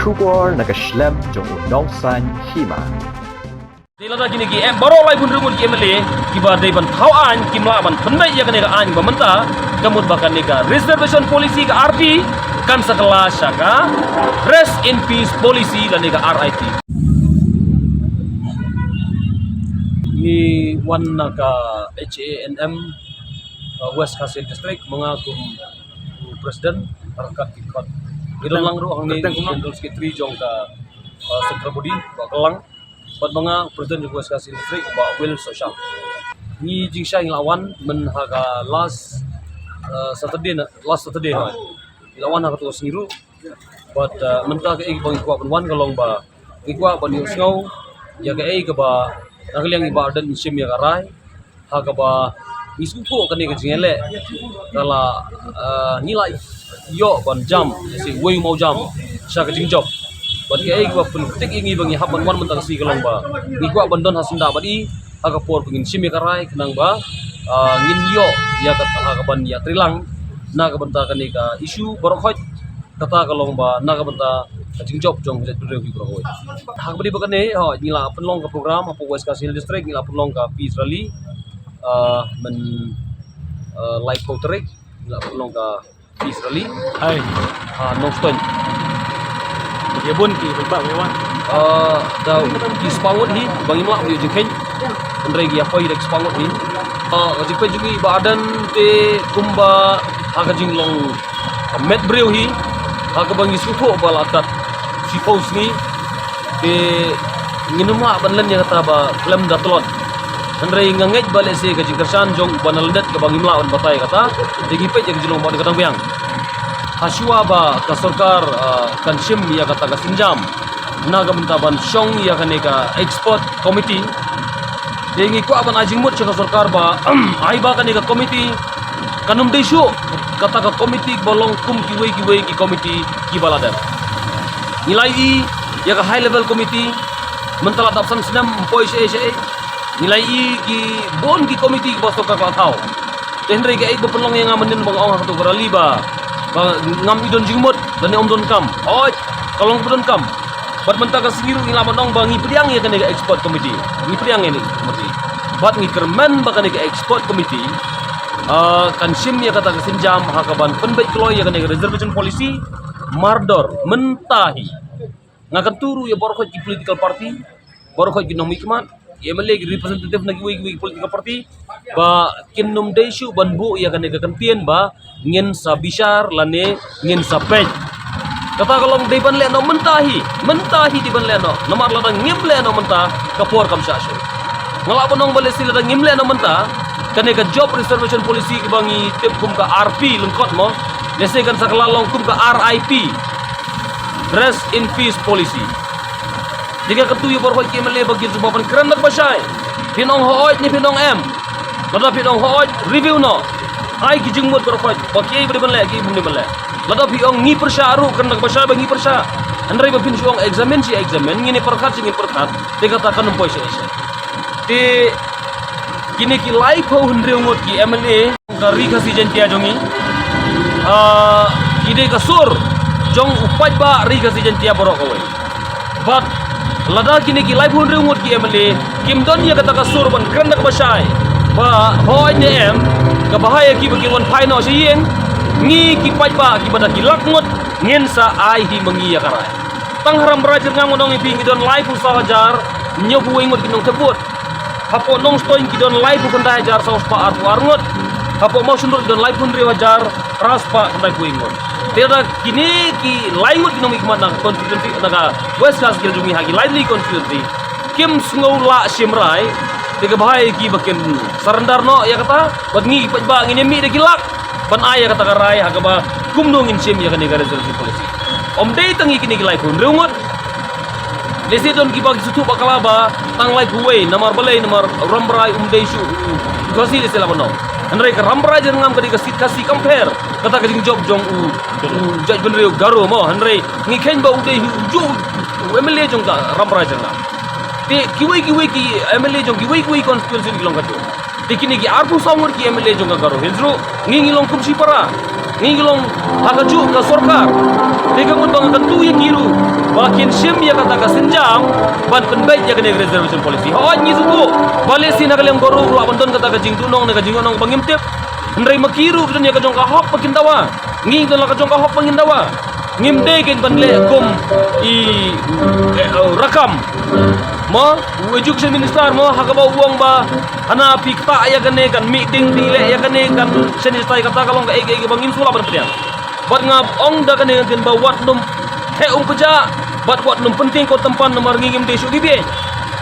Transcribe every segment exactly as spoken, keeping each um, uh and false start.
Khubor na ka shlem jong u nongsan hima. Te lada kine ki em baroh laiphew hynriew ngut ki M L A kiba dei ban thaw aiñ kim lah ban pynbeit ïa kane ka aiñ ba mynta, ka mut ba kane ka reservation policy ka R P kan sa kylla sha ka rest in peace policy lane ka R I P. Ngi wan na ka H A N M, uh, West Khasi Hills District, ma nga kum u president, ryngkat ki khot. Ngi don lang ruh hangne, general secretary jong ka, uh, central body, Bah Kylang. Bad ma nga president jong West Khasi Hills District, Bah Will Soshang. Ngi jingshai ngi la wan myn ha ka last, uh, Saturday na, last Saturday na. Ngi la wan ha kato ka sngi ruh. Bad, uh, mynta kaei ba ngi kwah ban wan ka long ba ngi kwah ban ïohsngew ïa kaei kaba na ka liang i Bah Ardent shim ïa ka rai. Ha kaba ngi sngewthuh kane ka jingïaleh ka la, eh, ngi la ïoh ban jam, lehse uwei u mawjam sha ka jingjop. Bad kaei kaba pynkyrtik ïa ngi ba ngi hap ban wan mynta ka sngi ka long ba ngi kwah ban don ha syndah bad i ha ka por ba ngin shim ïa ka rai khnang ba, eh, ngin ïoh ïa ka, ha kaban ïatreilang na ka bynta kane ka issue baroh khoit. Kata ka long ba na ka bynta ka jingjop jong ka jaitbynriew hi baroh kawei. Ha kaba dei ba kane, hooid, ngi la pynlong ka program hapoh West Khasi Hills District, ngi la pynlong ka peace rally, ah, myn, ah, laiphew tarik ngi la pynlong ka peace rally. Hai. Ha Nongstoiñ. Ïa bun ki ba ngi wan. Ah, da ki spah ngut hi ba ngim lah ïoh jingkheiñ. Hynrei ki ïa poi da ki spah ngut hi. Ah, ka jingpeit jong ngi Bah Ardent te kumba ha ka jinglong ka met briew hi, ha kaba ngi sngewthuh ba la tat shiphew sngi. Te ngin ym lah ban len ïa kata ba khlem da tlot. Hynrei nga ngeit ba lehse ka jingkyrshan jong u ba na lyndet kaba ngim lah ban batai kata, te ngi peit ïa ka jinglong ba ka dang biang. Hashwa ba ka sorkar, ah, kan shim ïa kata ka sienjam na ka bynta ban shong ïa kane ka expert committee. Te ngi kwah ban ai jingmut sha ka sorkar ba ai ba kane ka committee kan ym dei shuh kata ka committee ba long kum kiwei kiwei ki committee kiba la dep. Ngi la ïohi ïa ka high level committee mynta la dap san snem ym poi shaei shaei. Ngi la ïohi ki bun ki committee kiba sorkar ka la thaw. Te hynrei kaei ba pynlong ïa nga mynnin ba nga ong ha kato ka rally ba, ba ngam i don jingmut lane ym don kam. Hooid, ka long ba don kam. Bad mynta ka sngi ruh ngi la ban ong ba ngi pdiang ïa kane ka expert committee. Ngi pdiang ïa kane ka committee. Bad ngi kyrmen ba kane ka expert committee, ah, kan shim ïa kata ka sienjam ha kaban pynbeit kloi ïa kane ka reservation policy mardor mynta hi. Nga kyntu ruh ïa baroh khoit ki political party, baroh khoit ki nongmihkhmat, ki M L A, ki representative na kiwei kiwei ki political party, ba kin ym dei shuh ban buh ïa kane ka kyntien ba ngin sa bishar lane ngin sa peit. Kata ka long dei ban leh noh mynta hi, mynta hi dei ban leh noh. Namar lada ngim leh noh mynta, ka por kam shah shuh. Nga lah ban ong ba lehse lada ngim leh noh mynta, kane ka job reservation policy kaba ngi tip kum ka R P lyngkot mo, lehse kan sa kylla long kum ka R I P. Rest in peace policy. Te nga kyntu ïa baroh ki M L A ba kin sngewbha ban kren da kaba shai. Phin ong hooid ne phin ong em. Lada phin ong hooid, review noh. Ai ki jingmut baroh ba kiei ba dei ban leh, kiei ba ym dei ban leh. Lada phi ong ngi pyrshah ruh, kren da kaba shai ba ngi pyrshah. Hynrei ba phin shu ong examine shi examine, ngin ïa pyrkhat shi ngin pyrkhat. Te kata kan ym poi shaei shaei. Te kine ki laiphew hynriew ngut ki M L A ka Ri Khasi Jaiñtia jong ngi, ah, ki dei ka sur jong u paidbah Ri Khasi Jaiñtia baroh kawei. Bad lada kine ki laiphew hynriew ngut ki M L A kim don ïa kata ka sur ban kren da kaba shai ba hooid ne em, kaba ha ïa ki ba kin wan phai noh sha ïing, ngi ki paidbah kiba da ki lak ngut ngin sa ai hi ma ngi ïa ka rai. Tang ha Rambrai Jyrngam nga ong ïa phi ngi don laiphew saw hajar hynñiewphew wei ngut ki nongthep vote. Hapoh Nongstoiñ ki don laiphew khyndai hajar saw spah arphew ar ngut. Hapoh Mawshynrut ki don laiphew hynriew hajar phra spah khyndaiphew wei ngut. Te da kine ki lai ngut ki nongmihkhmat na ka constituency, na ka West Khasi Hills jong ngi ha ki lai tylli constituency kim sngew lah shim rai, te kaba ha ïa ki ba kin surrender noh ïa kata, bad ngi paidbah ngin ïa mih da ki lak ban ai ïa kata ka rai ha kaba kumno ngin shim ïa kane ka reservation policy. Ym dei tang ïa kine ki laiphew hynriew ngut. Lehse don kiba ki sngewthuh bakla ba tang laiphew wei, namar balei, namar Rambrai um dei shuh u Khasi, lehse lah ban ong. Hynrei ka Rambrai Jyrngam ka dei ka seat Khasi, kam pher kata ka jingjop jong u, u jaitbynriew Garo mo. Hynrei ngi kheiñ ba u dei hi u juh u M L A jong ka Rambrai Jyrngam. Te kiwei kiwei ki M L A jong kiwei kiwei constituency ki long kajuh. Te kine ki arphew saw ngut ki M L A jong ka Garo Hills ruh, ngi ngi long kum shi para. Ngi ngi long ha kajuh ka sorkar. Te ka mut ba nga kyntu ïa ki ruh, ba kin shim ïa kata ka sienjam ban pynbeit ïa kane ka reservation policy. Hooid, ngi sngewthuh ba lehse na ka liang baroh ruh ban don kata ka jingduhnong ne ka jingïohnong ba ngim tip. Hynrei ma ki ruh ki don ïa ka jong ka hok ba kin dawa. Ngi don la ka jong ka hok ba ngin dawa. Ngim dei kein ban leh kum i, eh, Rakkam, mo, u education minister, mo, ha kaba u ong ba hana phi ktah ïa kane, kan mih ding phi leh ïa kane, kan shen ïa tai, kata ka long kaei kaei kaba ngim sngewlah ban pdiang. Bad nga ong da kane ka ktien ba wat nym heh umphniang bad wat nym pyntieng kot tympan, namar ngi ngim dei shuh ki bieit.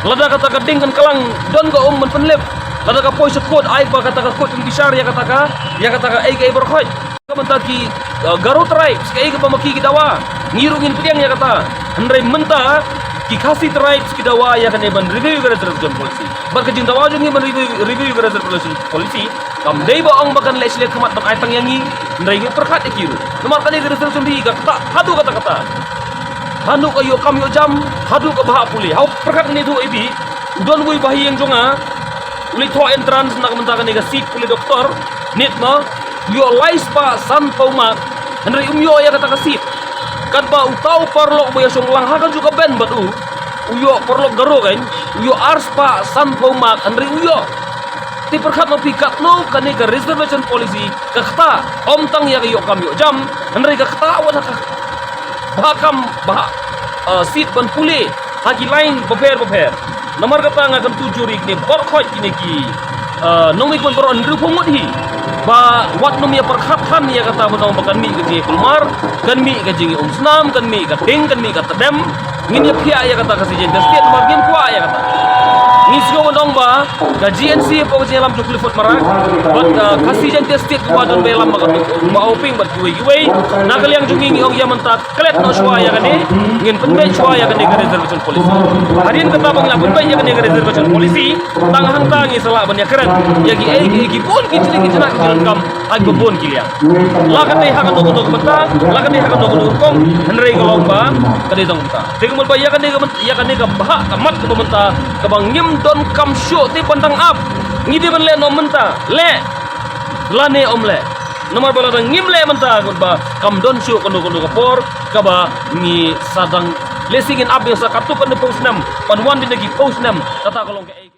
Lada kata ka ding kan klang, don ka um ban pynlip. Lada ka poi sha kot, ai ba kata ka kot kan bishar ïa kata ka, ïa kata kaei kaei baroh. Ka mynta ki, uh, Garo tribes, kaei kaba ma ki ki dawa, ngi ruh ngin pdiang ïa kata. Hynrei mynta ki Khasi tribes ki dawa ïa kane ban review ka reservation policy. Bad ka jingdawa jong ngi ban review, review ka reservation policy kam dei ba ong ba kan leh shlei khmat ban ai tang ïa ngi, hynrei ngi pyrkhat ïa ki ruh. Namar kane ka reservation policy ka ktah haduh katta katta. Haduh ka ïoh kam ïoh jam, haduh ka bhah pule. Haba pyrkhat ïa kane, to, ïa phi, u don uwei u bahaïing jong nga, u leit thoh entrance na ka bynta kane ka seat pule doctor, NEET, mo, u ïoh lai spah sanphew mark, hynrei um ïoh ïa kata ka seat. Katba uta u paralok ba ïashong lang ha kajuh ka bench bad u, u ïoh, paralok Garo kan, u ïoh ar spah sanphew mark, hynrei u ïoh. Te pyrkhat ma phi katno kane ka reservation policy ka ktah, ym tang ïa ka ïoh kam ïoh jam, hynrei ka ktah wat ha ka bhah kam, bhah, uh, seat ban pule ha ki line bapher bapher. Namar kata nga kyntu jur ïa kine baroh khoit, kine ki, uh, nongmihkhmat baroh, hynriewphew ngut hi, ba wat nym ïa pyrkhat than ïa kata ban ong ba kan mih ka jingïakulmar, kan mih ka jingïaumsnam, kan mih ka ding, kan mih ka tdem. Ngin ïa phiah ïa kata Khasi Jaintia State, namar ngim kwah ïa kata. Ngi sngew ban ong ba ka G N C hapoh ka jingïalam jong u Clifford Marak bad ka Khasi Jaintia State kaba don ba ïalam bad ka Bah Hoping bad kiwei kiwei, na ka liang jong ngi ngi ong ïa mynta klet noh shuwa ïa kane, ngin pynbeit shuwa ïa kane ka reservation policy. Hadien kata ba ngi la pynbeit ïa kane ka reservation policy, tang hangta ngi sa lah ban ïakren ïa kiei kiei ki bun ki jingkit jingkit jingdonkam ha kiba bun ki liang. La ka dei ha kano kano ka bynta, la ka dei ha kano kano ka rukom, hynrei ka long ba ka dei tang kumta. Te kumno ba ïa kane ka bynta, ïa kane ka bhah ka mat kaba mynta, kaba ngim donkam shuh te ban dang ap. Ngi dei ban leh noh mynta, leh, lane ym leh. Namar ba lada ngim leh mynta, kumba kam don shuh kano kano ka por kaba ngi sa dang, lehse ngin ap ïa sa katto katne phew snem, ban wan beit na ki phew snem, kata ka long kaei.